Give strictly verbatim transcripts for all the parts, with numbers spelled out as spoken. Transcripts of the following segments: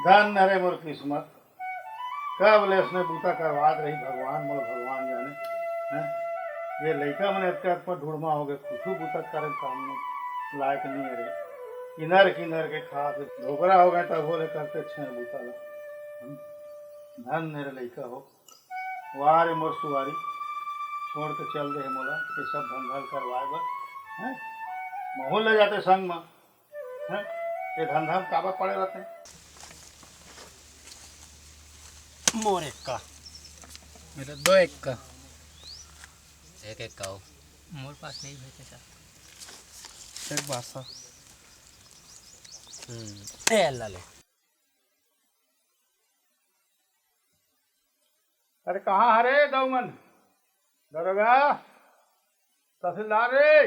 धन हरे मोर किस्मत, कब ले इसने बूता करवात रही भगवान, मोर भगवान जाने। हैं? ये लइका मन अतका अतका ढूढ़मा हो गए, कुछू बूता करे काम में लायक नहीं है रे। किनर किनर के खात हे, ढोकरा हो गए तब बोले करते छे बूता ला। धन हरे लइका हो। वाह रे मोर सुवारी, छोड़ के चल दे हे मोला, ये सब धंधा ल करवाए बर, हैं? महूँ ल ले जाते संग म, हैं? ये धंधा म काबर पड़े रहते? मोर एक का। मेरा दो एक का। एक एक का हो। मोर पास नहीं भेजे सर। एक बासा। हम्म। ए अल्लाह ले। अरे कहाँ हरे दऊमन? दरोगा, तहसीलदार रे,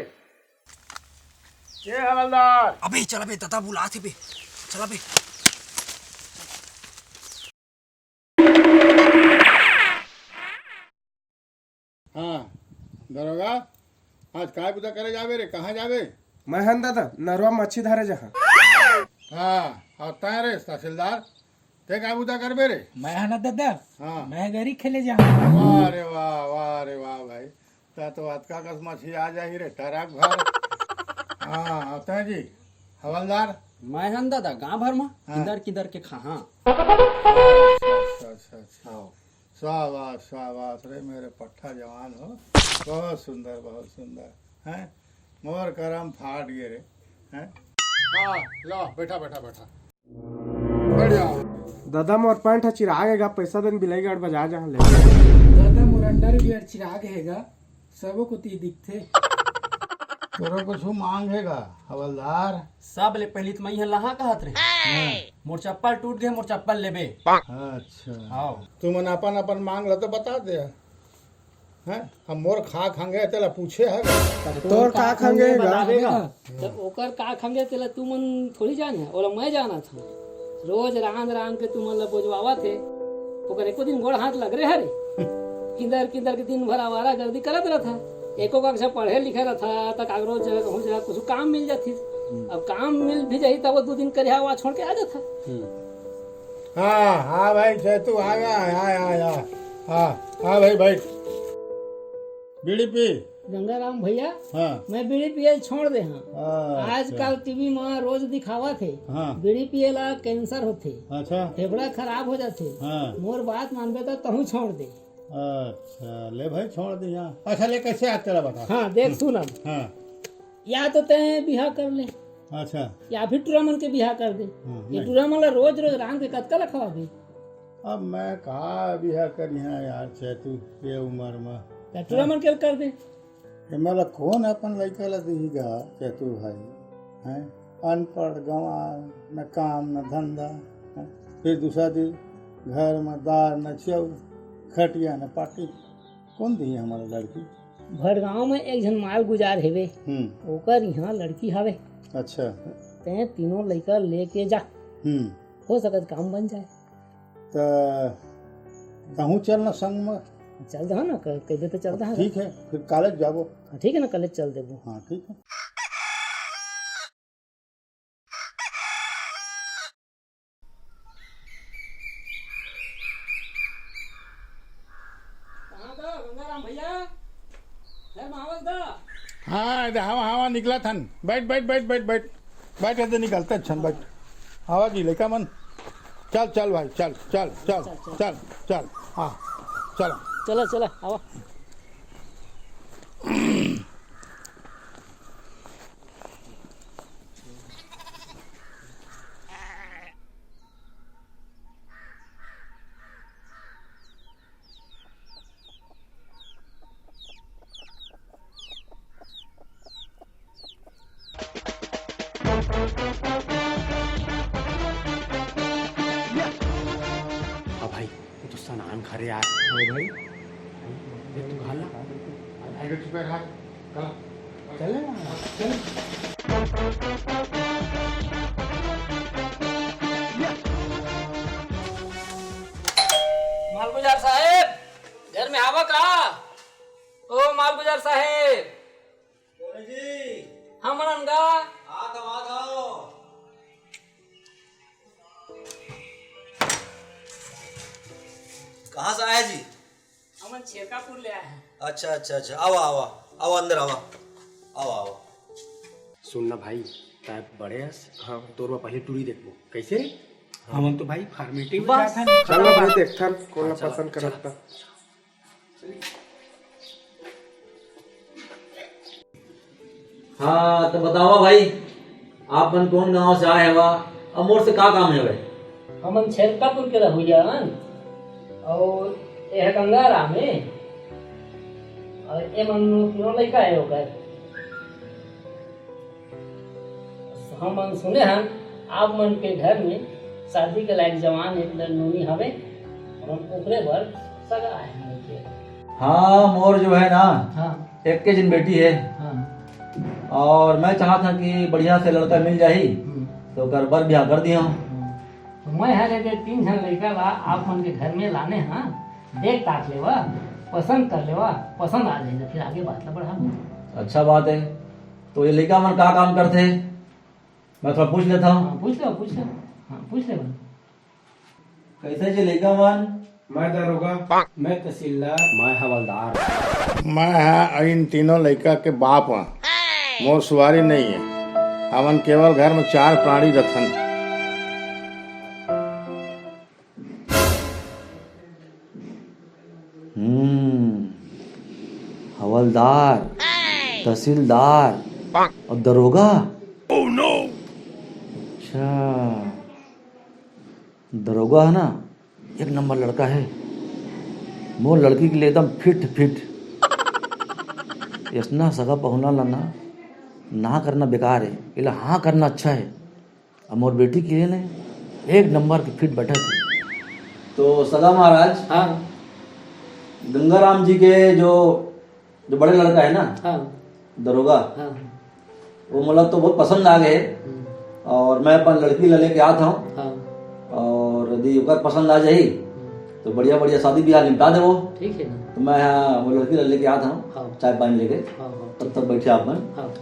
ए हवलदार। अबे चल बे, दादा बुलात हे बे। चल बे। हाँ, दरोगा, आज काय बुता करे जाबे रे? कहाँ जाबे? मैं हन दादा, नरवा मच्छी धरे जहाँ। हाँ, और तैं रे तहसीलदार, तैं काय बुता करबे रे? मैं हन दादा, हाँ। मैं गरी खेले जहाँ। वाह रे वाह, वाह रे वाह भाई, तैं तो अतका कस मच्छी आ जाही रे, टरक भर। हाँ, और तैं जी, हवलदार? मैं हन दादा, गाँव भर में हाँ। किंदर किंदर के खाहाँ। अच्छा, अच्छा, अच्छा, अच्छा। हाँ। शाबाश, शाबाश रे मेरे पट्ठा जवान हो, बहुत सुंदर, बहुत सुंदर। हैं, मोर करम फाट गए रे। हैं, हाँ, लो, बैठा, बैठा, बैठा। बैठ जाओ। दादा, मोर पैंट ह चिरा गे गा, पैसा देन बिलाईगढ़ बाजार जहाँ ले। दादा, मोर अंडरवियर चिरा गे हे गा, सबो कोती दिखथे। तोरो कुछ मांग हे गा, हवलदार? सब ले पहली तो मैं इहाँ लहा कहत रहे। हाँ। मोर चप्पल टूट गए, मोर चप्पल लेबे। अच्छा। हाँ। तुमन अपन अपन मांग ला तो बता दे। हैं? अब मोर खा खंगे तेला पूछे हे गा? तोर का खंगे हे गा? बताबे गा। जब ओकर का खंगे तेला तुमन थोड़ी जाने, ओला मैं जानत हूँ। रोज रांध रांध के तुमन ला बोजवावत हे, ओकर एको दिन गोड़ हाथ लग रहे हरे? किंदर किंदर के दिन भर आवारा गर्दी करत रहता, एको कक्षा पढ़े लिखे रहता, त काकरो जगह कहूँ जगह कुछ काम मिल जाती। अब काम मिल भी जाही तब वो दो दिन करिहा वा छोड़ के आ जाता। हाँ हाँ भाई, जय तू आ गया, आ आ आ। हाँ हाँ भाई, भाई। बीड़ी पी। गंगाराम भैया, हाँ। मैं बीड़ी पियल छोड़ दे हाँ। अच्छा। आजकल टीवी में रोज दिखावत हे, हाँ। बीड़ी पिए ला कैंसर होथे, अच्छा। फेफड़ा खराब हो जाथे। हाँ। मोर बात मानबे तो तहूँ छोड़ दे। अच्छा ले भाई, छोड़ दे यहाँ। अच्छा ले, कैसे याद करा बता। हाँ देख सुन अब। हाँ। या तो तैं बिहा कर ले, अच्छा। या फिर टूरा मन के बिहा कर दे। हाँ, ये नहीं। टूरा मन ला रोज रोज रांध के कतका ला खवाबे? अब मैं का बिहा करिहा यार चैतू, ये उम्र में। त टूरा मन के कर दे। ये मला कौन अपन लइका ला दिही गा चैतू भाई? हैं, अनपढ़ गंवार, न काम न धंधा, हैं? फिर दूसरा दिन घर में दार न चाउर, खटिया न पाटी, कौन दिही हमारा लड़की? भड़गांव में एक झन माल गुजार हेवे, हम्म। ओकर यहाँ लड़की हावे। अच्छा। तैं तीनों लइका लेके जा, हम्म। हो सकत काम बन जाए। त तहूँ चल ना संग में। चल दहा ना, क-, कहिबे तो चल दहा। ठीक है, फिर कॉलेज जाबो। हाँ, ठीक है ना, कॉलेज चल देबो। हाँ, ठीक है। कहाँ दा, गंगाराम भैया? हे मावस दा। हाँ, इधर हवा, हवा निकला थन। बैठ, बैठ, बैठ, बैठ, बैठ। बैठ, इधर निकलते अच्छन, बैठ। आवा जी, लइका मन। चल, चल भाई, चल, चल, चल, चल, चल, चल। चल, चल। हाँ, चल। चला, चला, आवा। अब भाई, वो तो सनान खा रहे यार। हाँ भाई। ये तू खा ला। अरे चुप रहा। चल। चल ना, चल। मालगुजार साहेब, घर में आवा का? ओ मालगुजार साहेब। कौन है जी? हम मनन गा। आ, तो आ जाओ। कहाँ से आए जी? हमन छेरकापुर ले आए हैं। अच्छा, अच्छा, अच्छा, आवा, आवा, आवा, अंदर आवा, आवा, आवा। सुन ना भाई, तैं बड़े हस, हाँ। तोर बर पहले टूरी देखबो, कैसे रे? हमन तो भाई formality में बस। जात हन। चल ना भाई, देखथन कोन ला चल, पसंद चल। करत त। हाँ, तो बतावा भाई, आप मन कौन गांव से आए हवा, और मोर से का काम है भाई? हमन छेरकापुर के रहुइया हन, और ये है गंगाराम है, और ये मन तीनों लइका है ओकर। हमन सुने हन, आप मन के घर में शादी के लायक जवान एक लड़नोनी हवे, हमन ओकरे बर सगा आए हन के। हाँ, मोर जो है ना, हाँ। एक के जिन बेटी है, हाँ। और मैं चाहत हूँ कि बढ़िया से लड़का मिल जाही, हम्म। तो ओकर बर ब्याह कर दिया। हम्म। तो मैं हर एदे तीन झन लइका ला आप मन के घर में लाने हाँ, देख ताक लेवा, पसंद कर लेवा, पसंद आ जाही, फिर आगे बात ला बढ़ाबो। अच्छा बात है। तो ये लइका मन का काम करथे? मैं थोड़ा पूछ लेता हूँ। हाँ, पूछ ले, पूछ ले। हाँ, पूछ ले भाई। कैसे जी लइका मन? मैं दरोगा। मैं तहसीलदार। मैं हवलदार। मैं हा इन तीनों लइका के बाप हूँ। मोर सुवारी नहीं है। हमन केवल घर में चार प्राणी रखन। हम्म, हवलदार, तहसीलदार और दरोगा। अच्छा, दरोगा है ना, एक नंबर लड़का है। मोर लड़की के लिए एकदम फिट फिट। इसना सगा पहुना लाना ना करना बेकार है, इला हाँ करना अच्छा है। अब मोर बेटी के लिए ने एक नंबर के फिट बैठा थे। तो सदा महाराज, हाँ। गंगाराम जी के जो, जो बड़े लड़का है ना, हाँ। दरोगा, हाँ। वो मोला तो बहुत पसंद आ गए। हम्म। और मैं अपन लड़की ला लेके आत हूँ। हाँ। और यदि ओकर पसंद आ जाही, हम्म। तो बढ़िया बढ़िया शादी ब्याह निपटा देबो। ठीक है ना। तो मैं हाँ, वो लड़की ला लेके आत हूँ, हाँ। चाय पानी लेके। हाँ, हाँ, तब ठीक तक है। बैठे आप मन। हाँ।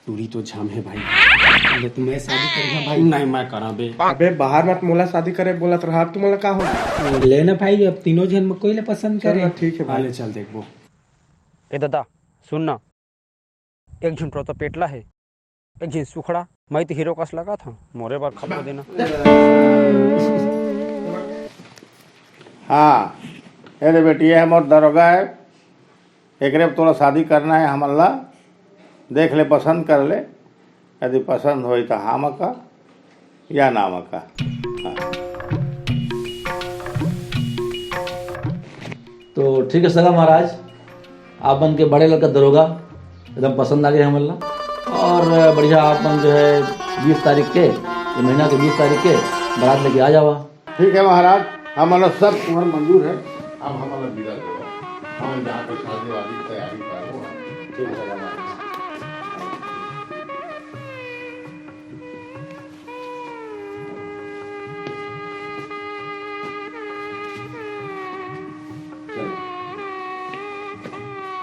टूरी तो झम हे भाई। ले तो मैं शादी करूंगा भाई। नहीं, मैं करा बे। अबे बाहर मत, मोला शादी करे बोलत रहा, अब तुमला का हो? ले ना भाई, अब तीनों झन में कोई ले पसंद चल करे। ना, ठीक है हाँ, भाई। ले चल देखबो। ए दादा, सुन ना, एक झन टोरा तो पेटला हे, एक झन सुखड़ा, मैं तो हीरो कस लगा था, मोरे बार खपो देना। हाँ, ए दे बेटी, ये मोर दरोगा है, एकरे तोला शादी करना है हमन ला, देख ले, पसंद कर ले, यदि पसंद होई त हाँ म का या ना म का। हाँ। तो ठीक है सगा महाराज, आप मन के बड़े लड़का दरोगा एकदम पसंद आ गए हमन ला, और बढ़िया आप मन जो है बीस तारीख के, ये महीना के बीस तारीख के बारात लेके आ जावा। ठीक है महाराज, हमन ला सब तुम्हर मंजूर है। अब हमन ला विदा दो, हमन जाके शादी वादी की तैयारी करबो। ठीक है महाराज।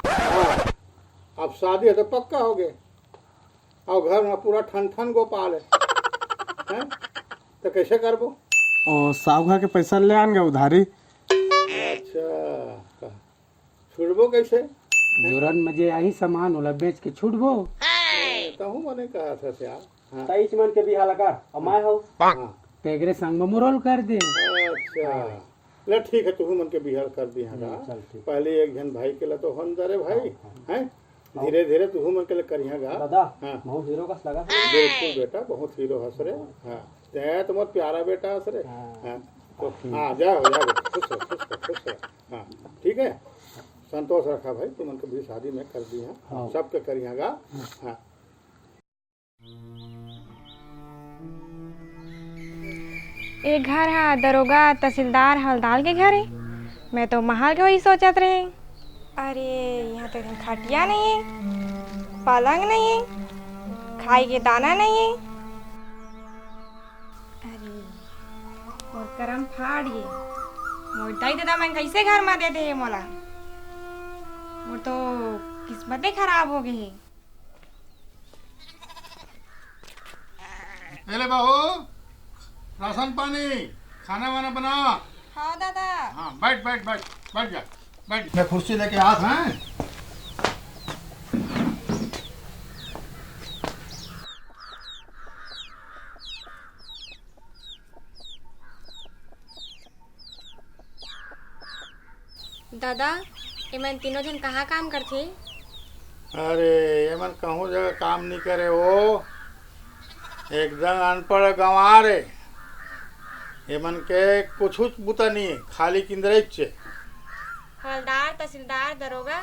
हाँ, अब शादी है तो पक्का हो गए। अउ घर में पूरा ठन ठन गोपाल है, हैं? तो कैसे करबो? ओ, साहूकार के पैसा ले आन गा उधारी। अच्छा, छुड़बो कैसे? जोरन में जे आही सामान, ओला बेच के छुड़बो। तहूँ मने कहा था यार। हाँ। तईच मन के बिहा लगा, अउ मैं हूँ। हाँ। तेगरे संग में मुरोल कर दे। अच्छा। ले ठीक है, तुहू मन के बिहा कर दिहा हम्म, गा। चल ठीक। पहले एक झन भाई के ला तो होन दे रे भाई, हाँ, हाँ। हैं? हाँ। धीरे धीरे तुहू मन के ला करिहा गा। दादा, हाँ। बहुत हीरो कस लगा। बिल्कुल बेटा, बहुत हीरो हस रे। हाँ। तैं तो मोर प्यारा बेटा हस रे। हाँ। हाँ। तो हाँ, जा हो, जा हो। खुश रह, खुश रह, खुश रह। हाँ, ठीक है? संतोष रखा भाई, तुमन के भी शादी में कर दिहा। हाँ। सबके करिहा गा। हाँ। ए घर हा दरोगा, तहसीलदार, हवलदार के घर हे। मैं तो महल के वही सोचत रहे। अरे, यहाँ तो खटिया नहीं है, पलंग नहीं है, खाए के दाना नहीं है। अरे, मोर करम फाड़ गे। मोर दाई ददा मन कैसे घर में दे दे हे मोला? मोर तो किस्मते खराब हो गई है। ए ले बहू, राशन पानी, खाना वाना बना। हाँ दादा। हाँ, बैठ बैठ बैठ, बैठ जा, बैठ। मैं कुर्सी लेके आत हँव। दादा, एमन तीनों झन कहाँ काम करथे? अरे, एमन कहूँ जगह काम नइ करे ओ, एकदम अनपढ़ गंवार ए। एमन के कुछुच बुता नइ हे, खाली किंदरइच हे। हवलदार, तहसीलदार, दरोगा।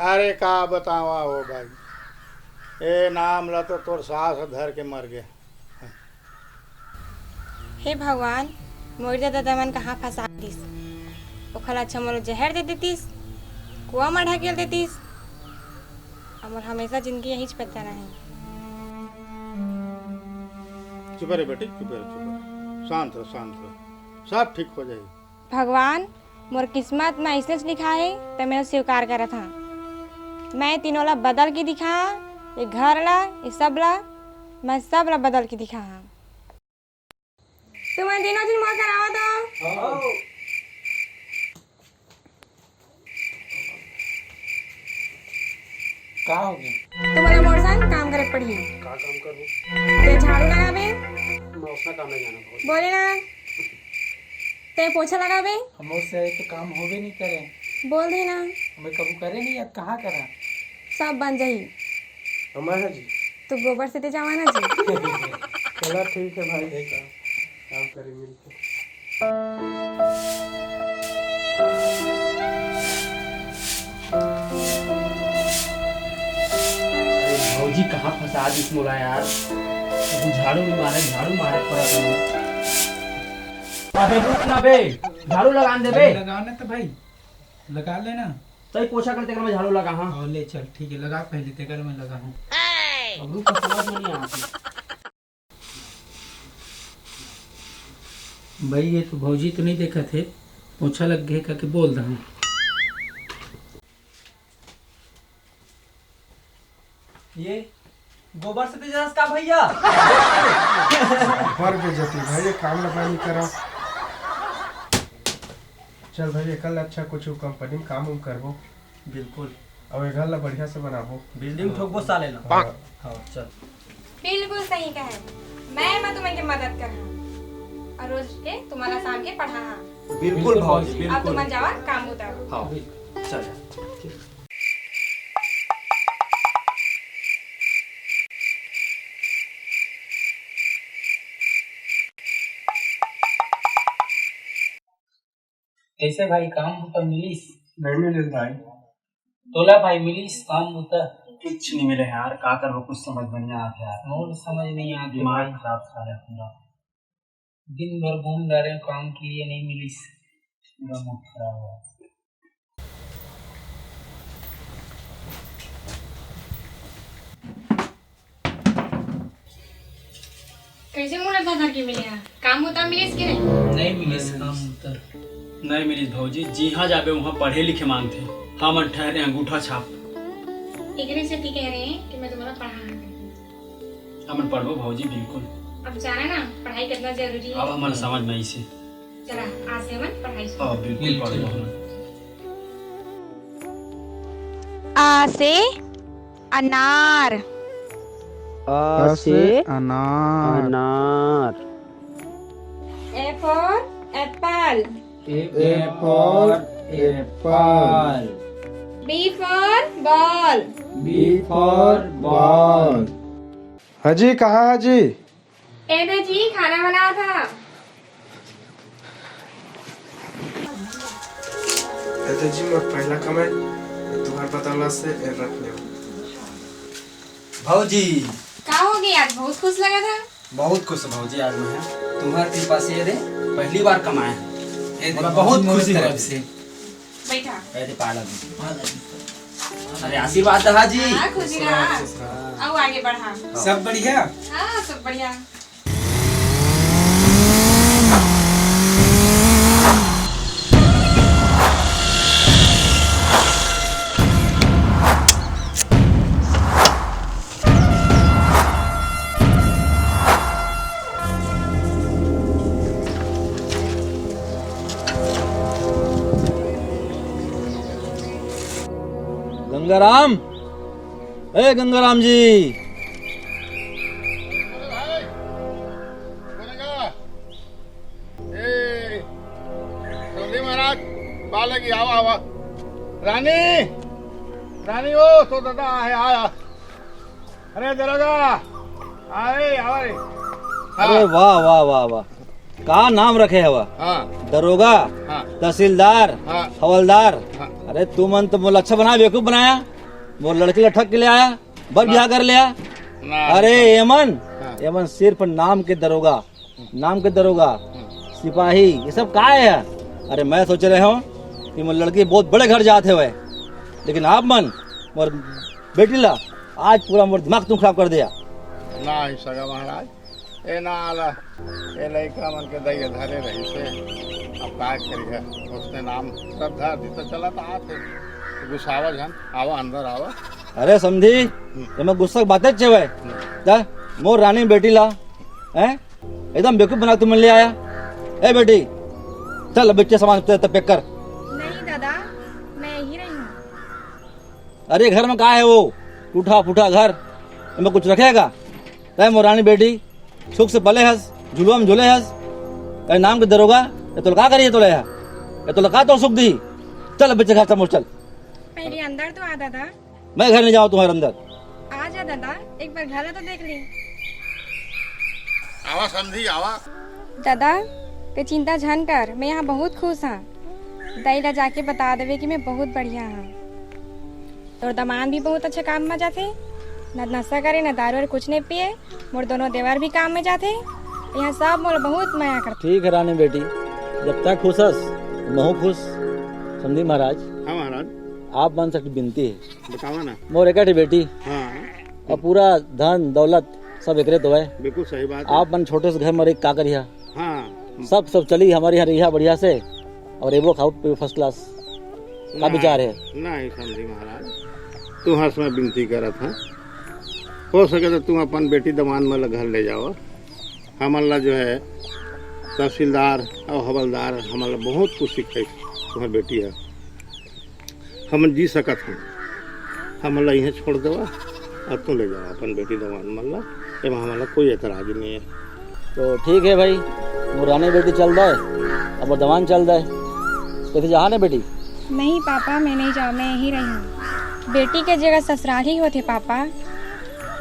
अरे, का बतावा ओ भाई, ए नाम ला तो तोर सास धर के मर गे। हे भगवान, मोर ददा मन कहाँ फंसा दिस। ओखर अच्छा मोला जहर दे देतिस, कुआं म ढकेल देतिस, अउ मोर हमेशा जिंदगी यहींच पताना हे। चुप रे बेटी, चुप रे, चुप रे। शांत रह, शांत रह। सब ठीक हो जाही। भगवान, मोर किस्मत म अइसनेच लिखा हे, त मैं स्वीकार करत हँव। मैं तीनों ला बदल के दिखाहूँ, ये घर ला, ये सब ला, मैं सब ला बदल के दिखाहूँ। तुमन तीनों झन मोर करा आवा तो। का हो गया? तुमन ला मोर संग काम करे पड़ही। का काम करबो? तैं झाड़ू लगाबे। मैं ओतना काम नहीं जाना बहुत। बोले ना। तैं पोछा लगाबे। हमर से तो काम होबे नहीं करे। बोल दे ना। मैं कबू करे नहीं, अब कहाँ करा? सब बन जाही। हमारा जी। तू गोबर से ते जावा ना जी। चला ठीक है भाई। ठीक है। काम करे मिलके। अरे भौजी कहाँ फंसा दिस मोला यार। तू झाड़ू नहीं मारे, झाड़ू मारे पड़ा तू। अबे रुक ना बे, झाड़ू लगा दे बे। लगा ना तो भाई, लगा लेना। सही पोछा कर तेकर मैं झाड़ू लगा, हाँ। और ले चल, ठीक है, लगा पहले, तेकर मैं लगा हूँ। अब रुक, समझ में नहीं आती। भाई, ये तो भौजी तो नहीं देखत हे, पोछा लग गए करके बोल दहूँ। ये गोबर से तेजस का भैया? बर बेइज्जती भाई, ये काम ला पानी करा। चल भाई, एकल अच्छा कुछ कंपनी में काम उम करबो। बिल्कुल। अउ ए घर ला बढ़िया से बनाबो। बिल्डिंग ठोकबो साले ला। हाँ। हाँ, चल। बिल्कुल सही कहे। मैं एमा तुमन के मदद करहूँ। अउ रोज के तुम्हारा शाम के पढ़ाहूँ। बिल्कुल भौजी, अब बिल्कुल। तुमन जावा काम उतारो। हाँ, चल। कैसे भाई, काम तो मिलिस? नहीं मिलिस भाई। तोला भाई मिलिस काम बुता? कुछ नहीं मिले यार, का करबो, कुछ समझ में नहीं आत यार। मोर समझ नहीं आत दिमाग भाई। खराब सारा पूरा। दिन भर घूम डारे, काम के लिए नहीं मिलिस, पूरा मूड खराब हुआ। कैसे मुड़ा था घर के मिले यार? काम होता मिलिस के नहीं? नहीं मिलिस काम होता। नहीं मिलिस भौजी, जिहाँ जाबे उहाँ पढ़े लिखे मांगथे। हमन ठहरे अंगूठा छाप। एकरे सेती कह रहे हैं कि मैं तुम्हारा पढ़ा। हमन पढ़बो भौजी, बिल्कुल। अब जाना ना, पढ़ाई कितना जरूरी है। अब हमन समझ में आइसे। चला, आज से हमन पढ़ाई शुरू। हाँ, बिल्कुल बिल्कुल। पढ़बो हमन। आ से अनार। आ से अनार। A for apple. A for apple. B for ball. B for ball. हजी, कहाँ हजी? ए दे जी, खाना बनावत हँव। ए दे जी, मोर पहला कमाई, तुँहर बदला से ए रख लेव। भौजी। का हो गे, आज बहुत खुश लगत हस? बहुत खुश भौजी, आज मैं तुँहर कृपा से ये दे पहली बार कमाए हँव। ए दे मोला भौजी, बहुत मोर खुशी तरफ होत हे। बैठा। अरे, पाला जी। अरे, आशीर्वाद दहा जी। हाँ, खुशी रहा। खुश रहा। आओ, आगे बढ़ा। सब बढ़िया? हाँ, सब बढ़िया। गंगाराम, ए गंगाराम जी। ए, समधी महाराज, पाला जी, आवा, आवा। रानी, रानी, ओ, तो दादा आहे, आया। अरे दरोगा, अरे, आवा रे। हाँ। अरे वाह, वाह, वाह, वाह, का नाम रखे हवा। हाँ। दरोगा, हाँ। तहसीलदार, हाँ। हवलदार। हाँ। अरे तुमन तो मोला अच्छा बनाया, बेवकूफ बनाया। मोर लड़की ला ठग के ले आया, बर ना। ब्याह कर लिया। ना। अरे एमन, हाँ। एमन सिर्फ नाम के दरोगा, नाम के दरोगा, हम्म। सिपाही, ये सब का है यार? अरे मैं सोच रहे हूँ कि मोर लड़की बहुत बड़े घर जात हवय, लेकिन आप मन मोर बेटी ला आज पूरा मोर दिमाग तुम खराब कर दिया। ना ही सगा महाराज, ए ना आला, ए लइका मन के दई धरे रहिसे, अब का करिहे? उसने नाम श्रद्धा दी तो चला तो आत है, गुस्सावा झन, आवा अंदर आवा। अरे समधी, हम्म। एमा गुस्सा के बातें च हवय। हम्म। जा, मोर रानी बेटी ला, हैं? एकदम बेवकूफ बना के तुमन ले आया। ए बेटी, चल अब बच्चे सामान तब पैक कर। नहीं दादा, मैं यहीं रही हूँ। अरे घर में का है वो टूटा फूटा घर, एमा कुछ रखेगा? तय मोर रानी बेटी, सुख से पले हस, झुलवा में झूले हस। तय नाम के दरोगा, ये तोला का करिए तोला यहाँ? ये तोला का तो सुख दी? चल अब बच्चे घर, चल मोर चल। पहले अंदर तो आ दादा। मैं घर नहीं जाऊँ तुम्हारे अंदर। आ जा दादा, एक बार घर तो देख ली। आवा समधी, आवा। दादा, ते चिंता झन कर, मैं यहाँ बहुत खुश हाँ। दाई ला जाके बता देवे कि मैं बहुत बढ़िया हाँ। तोर दमांद भी बहुत अच्छा काम में जाथे, न नशा करे, न दारू और कुछ नहीं पिए। मोर दोनों देवर भी काम में जाथे। यहाँ सब मोला बहुत मया करथे। ठीक है रानी बेटी, जब तक खुश हस, महू खुश। समधी महाराज, हाँ महाराज। आप मन से एक विनती है। बतावा ना। मोर एक ठे बेटी, हाँ। और पूरा धन दौलत सब एकरे तो है। बिल्कुल सही बात है। आप मन छोटे से घर में रही का करिहा? हाँ। सब, सब चली हमारे यहाँ रहिहा बढ़िया से, और एबो खाओ पियो फर्स्ट क्लास। का नहीं, विचार है? नहीं समधी महाराज, तुम्हार से मैं विनती करत हाँ, हो सके तो तुम अपन बेटी दमांद मन ला घर ले जाओ। हमन ला जो है तहसीलदार और हवलदार हमन ला बहुत कुछ सिखाई, तुम्हार बेटी है। हमन जी सकत हन, हमन ला इहें छोड़ देवा, और तू ले जावा अपन बेटी दमांद मन ला, एमा हमन ला कोई एतराज नहीं है। तो ठीक है भाई, मोर रानी बेटी चल दे, अब दमांद चल दे, कहीं जहाँ नहीं बेटी। नहीं पापा, मैं नहीं जाऊँ, मैं यहीं रही हूँ। बेटी के जगह ससुराल ही होथे पापा।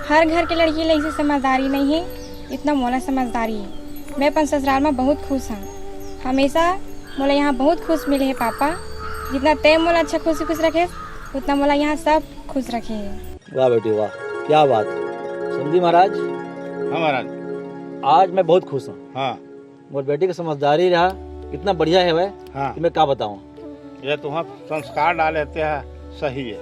हर घर के लड़की ला ऐसी समझदारी नहीं है, इतना मोला समझदारी है। मैं अपन ससुराल में बहुत खुश हूँ। हमेशा मोला यहाँ बहुत खुश मिले है पापा। जितना तय मोला अच्छा खुशी खुश रखे, उतना मोला यहाँ सब खुश रखे है। वाह बेटी वाह, क्या बात। समधी महाराज। हाँ महाराज। आज मैं बहुत खुश हूँ। हाँ। मोर बेटी के समझदारी रहा, इतना बढ़िया है वह हाँ। कि मैं का बताऊँ। ये तुम्हार संस्कार डाले ते ह सही है,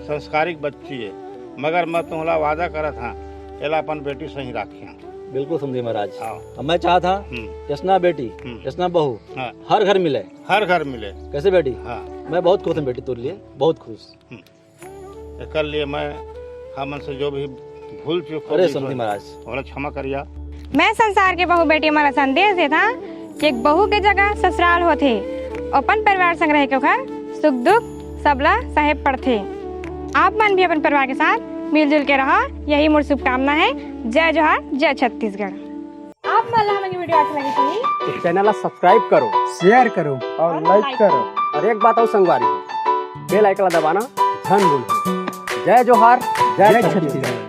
संस्कारिक बच्ची है, मगर मैं तुम्हला वादा करत हाँ, एला अपन बेटी सही राखिया। बिल्कुल समधी महाराज। हाँ। अब मैं चाहत हाँ, हम्म। जैसना बेटी, हम्म। जैसना बहू, हाँ। हर घर मिले। हर घर मिले। कैसे बेटी? हाँ। मैं बहुत खुश हूँ बेटी, तोर लिए बहुत खुश। हम्म। एकर लिए मैं हमन से जो भी भूल चूक हो अरे गई समधी हो, महाराज। ओला क्षमा करिया। मैं संसार के बहू बेटी मन ला संदेश देत हाँ कि एक बहू के जगह ससुराल होथे। अपन परिवार संग रह के ओखर सुख दुख सबला सहे पड़थे। आप मन भी अपन परिवार के साथ मिलजुल के रहा, यही मोर शुभकामना है। जय जोहार, जय छत्तीसगढ़। आप मन ला हमन के video अच्छा लगे तो तो channel ला subscribe करो, share करो और और like like करो। करो। और एक बात और संगवारी, bell icon ला दबाना झन भूलो। जय जोहार, जय जय छत्तीसगढ़। छत्तीसगढ़।